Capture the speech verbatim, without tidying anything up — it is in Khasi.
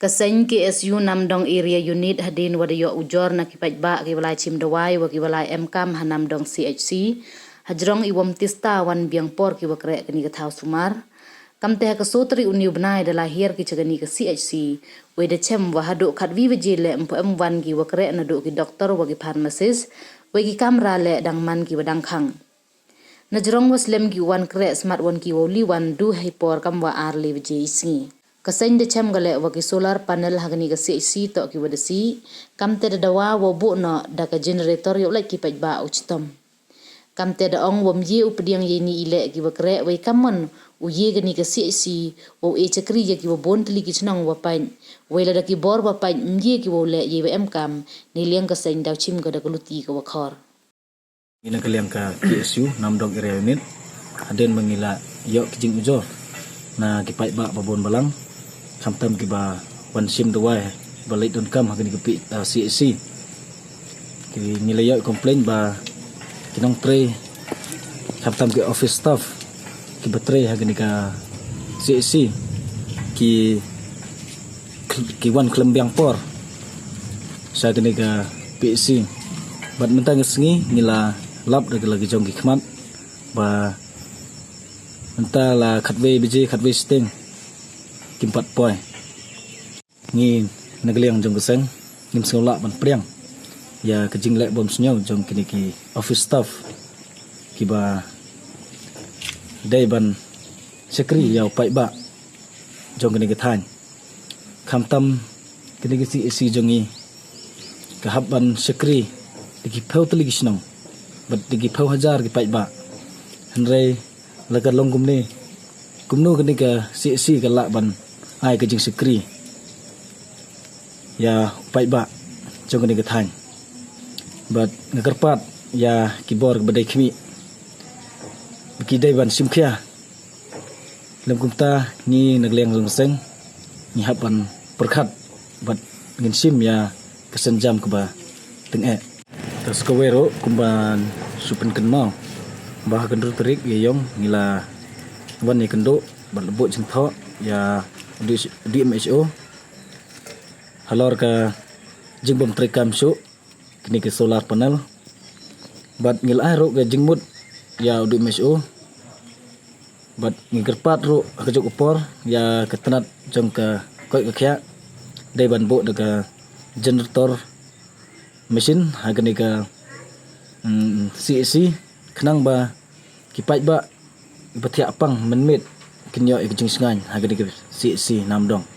Ka seng K S U Namdong Area Unit hadien wa da ïoh ujor na ki paidbah ki wa la shim dawai wa ki wa la emkam ha Namdong C H C, hajrong i wam tista wan biang por ki wa kreh kani ka thaw sumar. Kamte ha ka sotri u ni u bnai da la hiar ki cha kani ka C H C, wei da chem wa haduh khatwi waje leh mpu em wan ki wa kreh naduh ki doktor wa ki pharmacist, wei ki kamra leh dang man ki wa dang khang. Najrong wa slem ki wan kreh smat wan ki wa u li wan du hei por kam wa ar li waje i sngi. Ka seng da chem ka leh wa ki solar panel ha kani ka C H C toh ki wa da si, kamte da dawa wa buh noh da ka generator ïoh leh ki paidbah u chitom. Kamte da ong wa mye u pdiang ye ni i leh ki wa kreh wei kamon u ye kani ka C H C wa u e chakri ya ki wa bon tli ki chnong wa paid, wei la da ki bor wa paid mye ki wa u leh ye wa emkam, ni liang ka seng daw chim ka da ka luti ka wa khor. Ngi na ka liang ka K S U Namdong Area Unit, hadien ma ngi la ïoh ki jingujor na ki paidbah ba bon balang, khamtam ki ba wan shim dawai ba leit donkam ha kani ka pi, ah, C H C. Ki ngi la ïoh complain ba ki nongtrei, khamtam ki office staff ki ba trei ha kani ka C H C, ki ki wan khlem biang por sha kani ka P H C. Bad mynta ka sngi ngi la lap da ka la ki jong ki khmat ba mynta la khatwei baje khatwei shiteng kim pat poi. Ngi na ka liang jong ka seng ngim sngewlah ban pdiang ya ka jingleh bym sngew jong kini ki office staff ki ba dei ban shakri ya u paidbah jong kini ki thaiñ. Khamtam kini ki C H C jong ngi ka hap ban shakri da ki phew tylli ki shnong bad da ki phew hajar ki paidbah. Hynrei la ka long kumne, kumno kani ka C H C ka lah ban ai ka jingshakri ya u paidbah jong kani ka thaiñ? Bad nga kyrpad ya ki bor ba dei khmih ba ki dei ban shim khia. Lem kumta ngi na ka liang jong ka seng ngi hap ban pyrkhat bad ngin shim ya ka sienjam kaba tyngeh. Te sa kawei ruh kumba shu pynkynmaw ba ha ka hynriew tarik Ïaïong ngi la wan ïakynduh bad la buh jingthoh ya u D M H O halor ka jingbym treikam shuh kini ki solar panel. Bad ngi la ai ruh ka jingmut ya u D M H O bad ngi kyrpad ruh ha ka juk ka por ya ka tnat jong ka koit ka khiah dei ban buh da ka generator machine ha kani ka, mm, C H C khnang ba ki paidbah ba thiah pang mynmiet kin ïoh ïa ka jingshngaiñ ha kani ka C H C Namdong.